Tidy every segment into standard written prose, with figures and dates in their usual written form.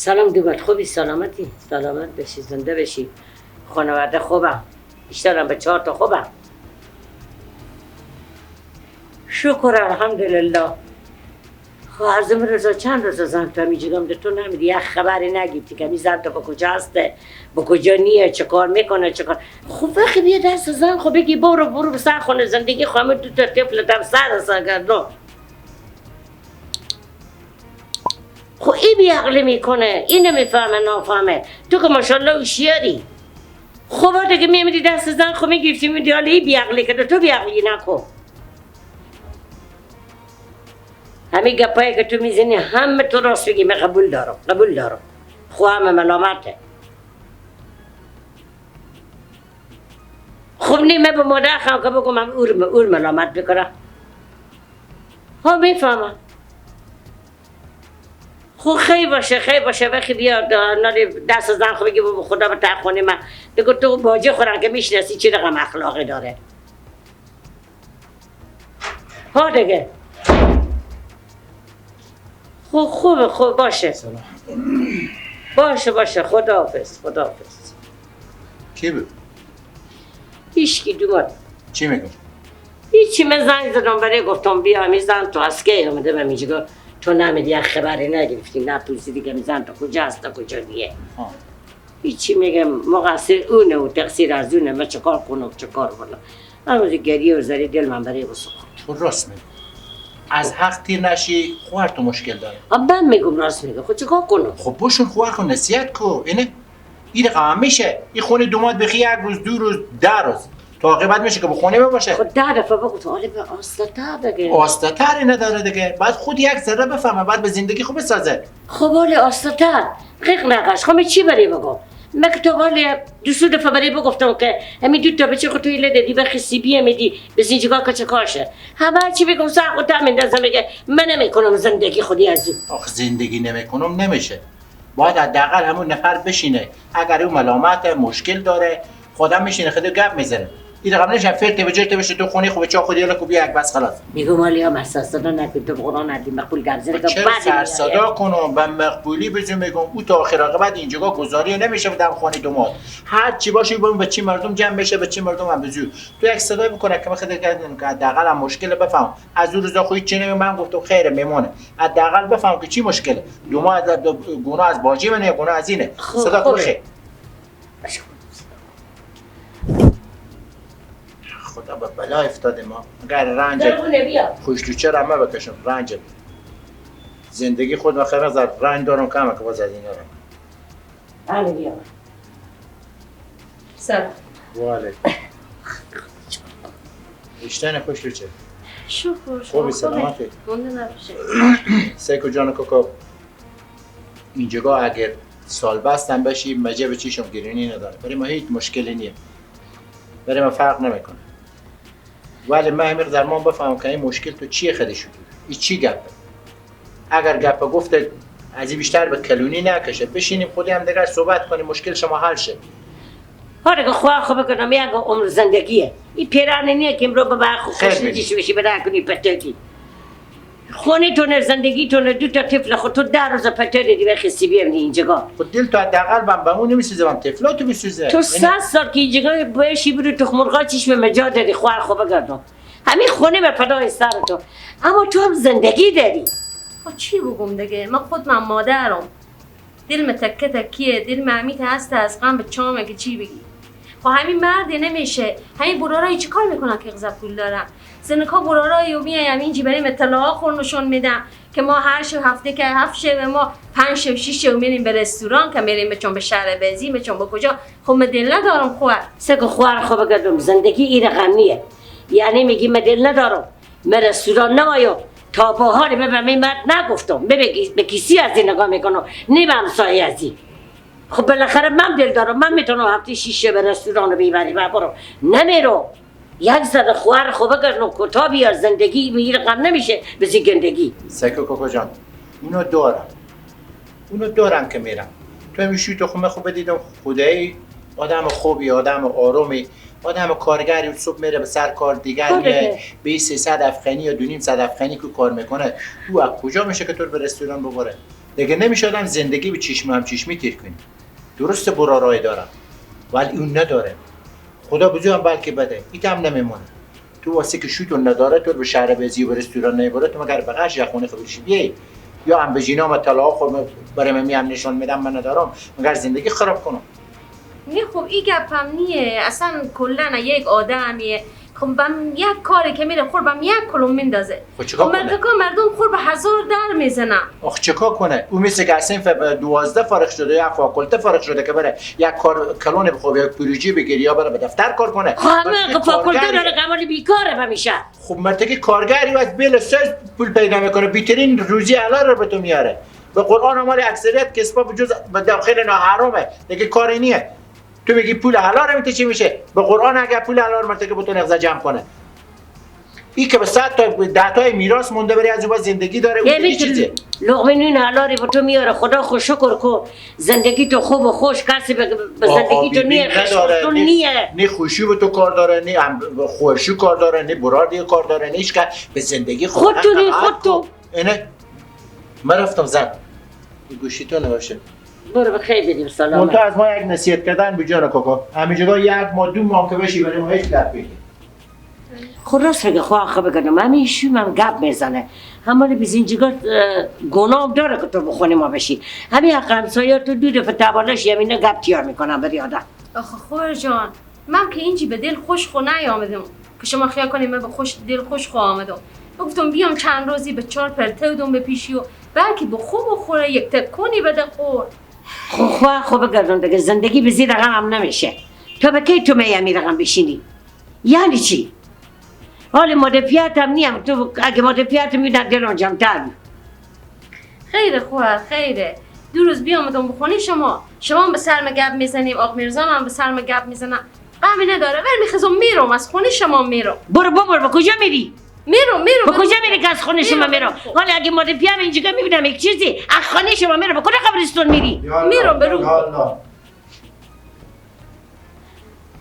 سلام دوباره، خوبی؟ سلامتی؟ سلامت بشی، زنده بشی. خانواده خوبم، بیشترم به 4 تا خوبم، شکر الحمدلله. خب عرضم رضا چند روز زن تو میجگم ده تو نمیدی یک خبری نگیتی که می زن تو به کجا هسته، به کجا نیه، چه کار میکنه، چه کار. خب وقتی بیا دست زن خب بگی برو برو به سر خونه زندگی خواهم، دو تا طفل دم سر سرگردون. خب این بیعقلی میکنه، این نمیفهمه نافهمه. تو که ماشاءالله هوشیاری. خب دیگه میمیدی دست زن خب میگیرتی میدی حالا این بیعقلی کرده، تو بیعقلی نکن. همین گپایی که تو میزنی همه تو راست بگی، من قبول دارم، قبول دارم. خب همه ملامته. خب نیمه به مادر خواهم که بگم هم اور ملامت بکنم. ها میفهمم. خب خیلی باشه، خیلی باشه. وقتی بیاد دست زن خب بگی بابا خدا به تخونه من بگو تو باجه خورن که میشناسی چه رقم اخلاقی داره. ها دیگه. خب خوبه، خوب باشه. سلام. باشه باشه، خداحافظ، خداحافظ. کی بود؟ هیچکی دوماد. چی میگم؟ هیچی، من زنگ زدم برای گفتم بیا می زن تو از کی اومده به میگه تو نمیدی یک خبری نگرفتی نپرسیدی که می زن تو کجا هست کجا نیه. هیچی، میگم مقصر اونه و تقصیر از اونه، من چه کار کنم چه کار کنم. هنوز گریه و زری دل من برای واسه خورد. تو راست میگی. از حق تیر نشی خواهر تو مشکل داره. من میگم راست میگم، خب چیکار کنم؟ خب باشون خواهر کن نصیحت کو. اینه این رقم میشه. این خونه دوماد بخی یک روز دو روز 10 روز تا عاقبت میشه که به خونه باشه. خب 10 دفعه بگو تو حالا به آستاتر دیگه. آستاتر نداره دیگه. بعد خود یک ذره بفهمه بعد به زندگی خوب بسازه. خب حالا آستاتر قیق نقش. خب چی برای بگم؟ من که تو حالا دو سه دفعه برای بگفتم که همین دو تا بچه خود توی لده دی بخی سی بی میدی به زینجگاه که چه کاشه. همه چی بگم سر خود میندازم میگه من نمیکنم زندگی خودی از او. آخ زندگی نمیکنم نمیشه. باید حداقل همون نفر بشینه. اگر او ملامت مشکل داره خودم میشینه خود گپ میزنه. این رقم نشه فرت به جرت بشه تو خونه خوب چا خودی کو بیا یک بس خلاص. میگم مالی هم اساس صدا نکن تو قرآن ندی مقبول گپ زنه که بعد سر صدا کنم و مقبولی بزن میگم او تا آخر عاقبت اینجا گذاری نمیشه بدم خونه دوماد. هر چی باشه ببین به چی مردم جمع بشه به چی مردم هم بزو. تو یک صدای بکنه که من خود کردم که حداقل هم مشکل بفهم. از اون روزا خو چی نمی من گفتم خیر میمونه. حداقل بفهم که چی مشکله. دوماد گناه از باجی منه گناه از اینه. صدا کن خیر. خدا به بلا افتاده ما. اگر رنج خوشلوچه را همه بکشم رنج زندگی خود من خیلی از رنج دارم کمه که باز از اینا رو. بله بیا. سلام. وعلیکم. بیشتر خوشلوچه. شکر. خوبی سلامتی. مونده نباشه. سیکو جان کوکو اینجا اگر سال بستم بشی مجه به چیشم گرونی نداره. برای ما هیچ مشکلی نیست. برای ما فرق نمیکنه. ولی من همین درمان بفهمم که این مشکل تو چیه خودش شده، این چی گپه. اگر گپه گفته از این بیشتر به کلونی نکشه، بشینیم خودی هم دیگر صحبت کنیم مشکل شما حل شه. آره که خواه خوب بکنم یک عمر زندگیه. این پیرانه نیه که امرو به خوش نیش بشی به کنی پتکی. خونه تونه زندگی تونه دو تا طفل خود تو 10 روز پتر دیدی و خسی بیام اینجا. خود دل تو حداقل بم به اون نمیسوزه بم طفلا تو میسوزه. تو 100 سال که اینجا بشی برو تو مرغا چشم مجا داری خوار خو بگردم. همین خونه به فدای سر تو. اما تو هم زندگی داری. خب چی بگم دیگه؟ من خود من مادرم. دل تکه تکیه، دل معمیت هست از غم به چامه که چی بگی. خب همین مردی نمیشه. همین برارای چیکار میکنن که غذا پول دارن؟ زنکا برارای و میایم اینجی بریم اطلاعات خورنشون میدم که ما هر شب هفته که 7 شب ما 5 شب 6 شب میریم به رستوران که میریم چون به شهر بنزین چون به کجا. خب من دل ندارم خوار. سگ خوار خب بگردم زندگی این رقمیه. یعنی میگی من دل ندارم من رستوران نمایم تا به حال من به مرد نگفتم به کسی از این نگاه میکنم نه به همسایه از این. خب بالاخره من دل دارم من میتونم هفته 6 شب رستوران رو ببریم و برو نمیرم. یک ذره خوار خب بگردم کتا بیار زندگی به این رقم نمیشه به زندگی. سکو کوکو جان اونو دارم اونو دارم که میرم تو همیشه تو خونه خوب دیدم خدایی آدم خوبی آدم آرومی آدم کارگری صبح میره به سر کار دیگر میره به 300 افغانی یا 250 افغانی که کار میکنه او از کجا میشه که تو به رستوران ببره؟ دیگه نمیشه آدم زندگی به چشم هم چشمی تیر کنی. درست برارای دارم ولی اون نداره. خدا بزرگ هم بلکه بده. این هم نمیمونه. تو واسه که شوتون نداره تو به شهر بزی و رستوران نمیبره تو مگر به غش یا خونه خودش بیای یا هم به جینا و طلاق خود برای من میام نشون میدم من ندارم مگر زندگی خراب کنم. نه خب این گپ هم نیه اصلا کلا یک آدمیه. خب بم یک کاری که میره خور بم یک کلم میندازه. خب چیکار کنه؟ مردم خور به هزار در میزنه. آخ چیکار کنه؟ او مثل که صنف 12 فارغ شده یا فاکولته فارغ شده که بره یک کار کلون بخواد یک پروژه بگیره یا بره به دفتر کار کنه. خب همه فاکولته داره قمال بیکاره همیشه. خب مرتکه کارگری از بیل سه پول پیدا میکنه، بیترین روزی حلال رو به تو میاره. به قرآن مال اکثریت کسب جز به داخل ناحرامه دیگه کاری نیه. تو میگی پول حلال میته چی میشه؟ به قرآن اگر پول حلال مرتکب بتونه نقضه جمع کنه. این که به 100 تا 10 تا میراث مونده بری از اون زندگی داره اون دیگه چیزه. لقمه نون حلال به تو میاره خدا خوش شکر کو زندگی تو خوب و خوش کسی به زندگی تو نیه تو نیه. نه خوشی به تو کار داره نه خوشی کار داره نه برار دیگه کار داره نه هیچ به زندگی خود تو خود تو. اینه من رفتم زن. گوشی تو نباشه. برو بخیر بدیم سلام. منتها از ما یک نصیحت کردن به جان کاکا. همینجا یک ما دو ماه که بشی برای ما هیچ گپ بگی. خب راست بگه خواه بگم من ایشون من گپ میزنه. همون بیزینجگاه گناه داره که تو بخونی ما بشی. همین حق همسایه تو دو دفعه تبالش یمینه گپ تیار میکنم برای آدم. آخه خور جان من که اینجی به دل خوش خو نیامدم که شما خیال کنید من به خوش دل خوش خو آمدم. گفتم بیام چند روزی به چهار پرته دوم به پیشی و بلکه به خوب بخوره یک تکونی بده خور. خب خب بگردم دیگه زندگی به زیر رقم هم نمیشه. تا به کی تو میامی رقم بشینی؟ یعنی چی؟ حال مدفیات هم نیم تو اگه مدفیات میدن دلم جمع‌تر. خیره خواهر خیره. دو روز بیامدم بخونی شما هم به سرم گپ میزنیم آق میرزا هم به سرم گپ میزنم. غمی نداره ور میخزم میرم از خونه شما میرم. برو بابا به کجا میری؟ میرم به کجا میری که از خونه شما میرم؟ حالا اگه مدفیام اینجا میبینم یک چیزی از خونه شما میرم به کجا قبرستون میری؟ میرم برو.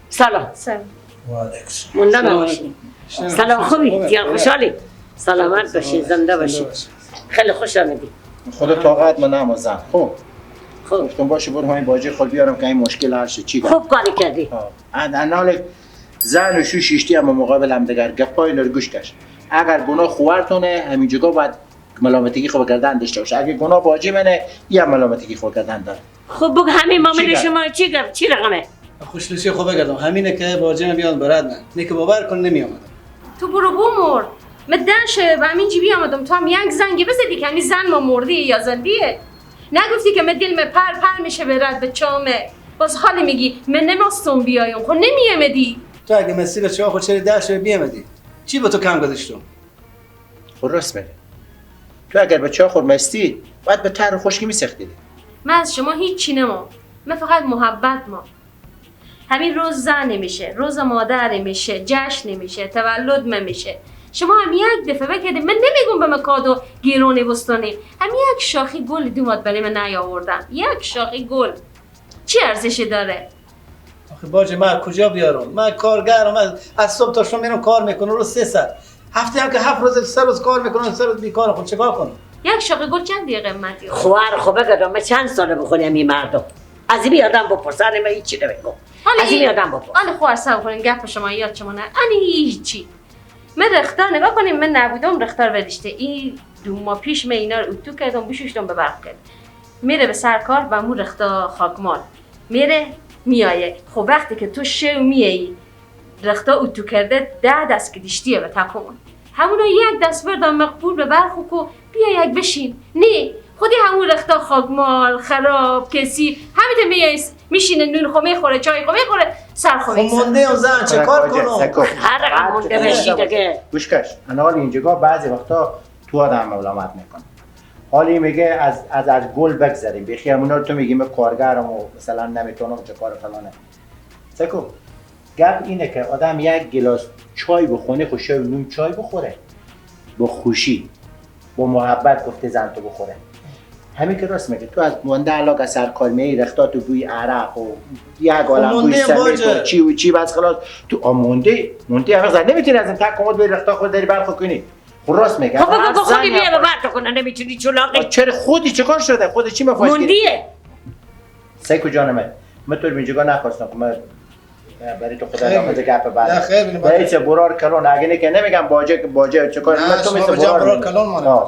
سلام. سلام. و علیکم. سلام خوبی؟ دیار خوشحالی؟ سلامت باشی زنده باشی. خیلی خوش آمدی. خدا طاقت من نمازم. خب خب گفتم باشه برو همین باجی خود بیارم که این مشکل حل شه. چی خوب کاری کردی. انال زن و شو شیشتی هم مقابل هم دیگر گپای اینا رو گوش کش. اگر گناه خوارتونه همینجا باید ملامتگی خود گردن داشته باشه. اگه گناه باجی منه یه ملامتگی خود گردن داره. خب بگو همین معامله شما چی گفت چی رقمه؟ خوشلوسی خوب بگردم همینه که باجی من بیان برد من. نه که باور کن نمی آمدم. تو برو بمر. من دنشه و همین جیبی آمدم تو هم یک زنگی بزدی که همین زن ما مردی یا زندیه. نگفتی که من دل من پر پر میشه برد به چامه. باز حالی میگی من نماستم بیایم. خب نمیامدی. تو اگه مسی به چاه خود چرا دهشه بیامدی؟ چی با تو کم گذاشتم؟ خب راست میگه. تو اگر به چاه خود مستی باید به تر خشکی میسختیدی. من از شما هیچ چی نمام. من فقط محبت ما. همین روز زن نمیشه، روز مادر نمیشه، جشن نمیشه، تولد نمیشه. شما هم یک دفعه بکردیم من نمیگم به من کادو گیرونی بستانی. هم یک شاخی گل دومات برای من نیاوردن. یک شاخی گل چی ارزشی داره؟ آخه باجه من کجا بیارم؟ من کارگرم، من از صبح تا شب میرم کار میکنم روز 3 ساعت. هفته هم که 7 روز 3 روز کار میکنم 3 روز بیکارم. خب چیکار کنم؟ یک شاخه گل چند دقیقه قیمتی؟ خواهر خب بگم من چند ساله بخونم این مردم. از این آدم بپرس من هیچی نمیگم. از این آدم بپرس. حالا خواهر صبر کنین گپ شما یاد شما نه. انی هیچی. من رختار نگاه کنیم من نبودم رختار ورشته. این 2 ماه پیش من اینا رو اتو کردم بشوشتم به برق کرد. میره به سر کار و مو رختا خاکمال. میره میایه. خب وقتی که تو شو میایی رختا اتو کرده 10 دست که دیشتیه به تکون. همونا یک دست بردم مقبول به برخو کو بیا یک بشین. نه خودی همون رختا خاکمال خراب کسی همین میای میشینه نون خو میخوره چای خو میخوره سر خو میخوره. مونده اون زن چه کار کنم؟ هر رقم مونده بشی دیگه. گوش کش انا اینجا بعضی وقتا تو آدم ملامت میکنه. حالی میگه از گل بگذریم بخی همونا رو تو میگیم کارگرم و مثلا نمیتونم چه کار فلانه. سکو گپ اینه که آدم یک گلاس چای بخونه خوشی نون چای بخوره با خوشی با محبت گفته زن تو بخوره. همین که راست میگه تو از مونده علاقه سرکار می رختا تو بوی عرق و یک عالم بوی سمت و چی و چی بس خلاص تو مونده همه زن نمیتونی از این تک کمد بری رختا خود داری برخو کنی. خب راست میگه. خب بگو خودی بیا به برخو کنه. کنه نمیتونی چلاقی. چرا خودی چیکار شده؟ خودی چی مفاش موندیه؟ سیکو جان من تو اینجا نخواستم که من برای تو خدا نامزه گپ بعد. نه خیر برای چه برار کلون اگه نه که نمیگم باجه چیکار من تو مثل برار کلون مانه.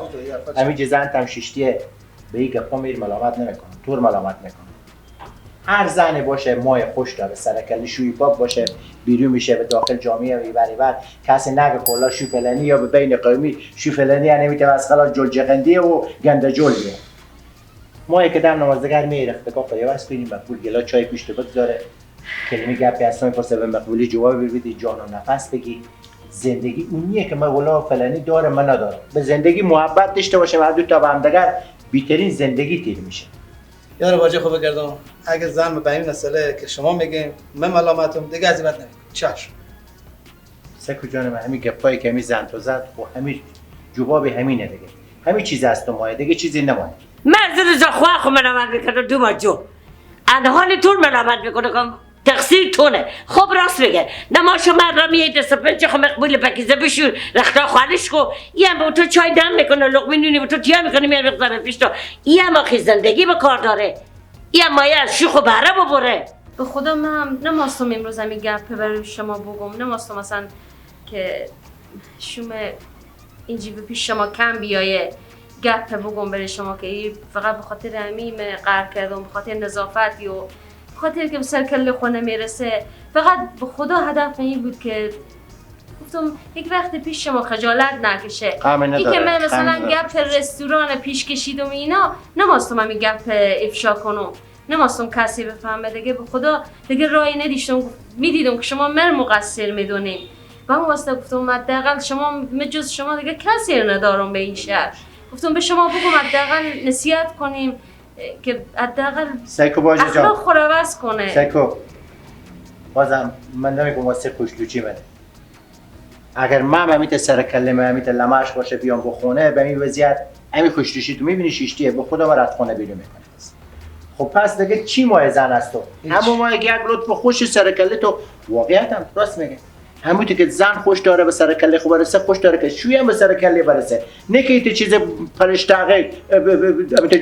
همین زن تم شیشتیه به این گپا میر ملامت نمیکنم، تور ملامت میکنم. هر زنی باشه مای خوش داره، سرکلی شوی پاک باشه، بیرون میشه به داخل جامعه و بری بر کسی نگه کلا شو فلانی یا به بین قومی شو فلانی یعنی میته از خلاص جلجقندیه و گنده جلیه. مای که دم نمازدگر میرخت که پیوست کنیم مقبول گلا چای پیش تو بگذاره، کلمه گپی اصلا میپرسه به مقبولی جواب بدی، جان و نفس بگی. زندگی اونیه که من ولا فلانی داره من ندارم. به زندگی محبت داشته باشه و دو تا به همدیگر بیترین زندگی تیر میشه. یار باجه خوب بگردم اگه زن به این مسئله که شما میگیم من ملامتم دیگه از بعد نمیگم. چشم سکو جان من همین گپایی که همین زن تو زد خب همین جواب همینه دیگه، همین چیز است تو مایه دیگه چیزی نمانه. من از رضا خواه خو ملامت میکنم دو با جو انحال تور ملامت میکنه که تقصیر تونه. خب راست میگه نماشو من را میه دست پنج خو مقبول پکیزه بشور رختا خالش کو این به تو چای دم میکنه لقمه نونی به تو تیا میکنه میاره بگذاره پیش تو. این هم زندگی به کار داره، این مایه از شوخ و بهره ببره. به خدا من نماستم امروز همین گپه برای شما بگم، نماستم مثلا که شما اینجی به پیش شما کم بیایه گپه بگم برای شما که فقط به خاطر همین قهر کردم، به خاطر نظافت و خاطر که به سر کله خونه میرسه. فقط به خدا هدف این بود که گفتم یک وقت پیش شما خجالت نکشه. این که من مثلا گپ رستوران پیش کشیدم اینا نماستم همین گپ افشا کنم، نماستم کسی بفهمه دیگه. به خدا دیگه رای ندیشتم، میدیدم که شما من مقصر میدونیم و هم واسه گفتم حداقل شما من جز شما دیگه کسی رو ندارم به این شهر. گفتم به شما بگم حداقل نصیحت کنیم که حداقل سیکو باجه جان اخلاق خود عوض کنه. سیکو بازم من نمیگم واسه خوشلوچی منه. اگر من همیت سر کله همیت لمش باشه بیام به خونه به این وضعیت همین خوشلوچی تو میبینی شیشتیه به خدا من از خونه بیرون میکنه. خب پس دیگه چی مایه زن است تو؟ همون مایه یک لطف خوش سر کله تو واقعیت هم راست میگه. همون که زن خوش داره به سر کله خوب برسه، خوش داره که شوی هم به سر کله برسه، نه که ایت چیز پرشتاقه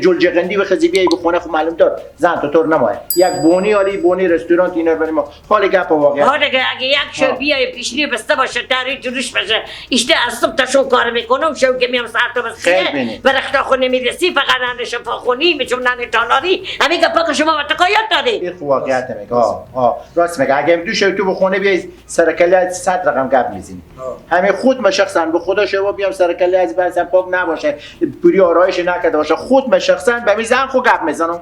جلجقندی بخزی بیای به خونه. خب معلوم دار زن تو طور نمایه یک بونی عالی بونی رستوران اینا بریم ما حال گپ واقعا. حالا اگه یک شب بیای پیشنی بسته باشه داری جلوش باشه ایشته از صبح تا شو کار میکنم شو که میام ساعت تا بس به رختا خونه میرسی فقط نان شفاخونی میچون نان تالاری همین گپا که شما تقایت داری. این واقعیت میگه. راست میگه. اگه دو شب تو به خونه بیای سر کله 100 رقم گپ میزنی. همه خود ما شخصا به خدا شما بیام سر کله از بحثم پاک نباشه، پوری آرایش نکرده باشه، خود ما شخصا به می زن خو گپ میزنم.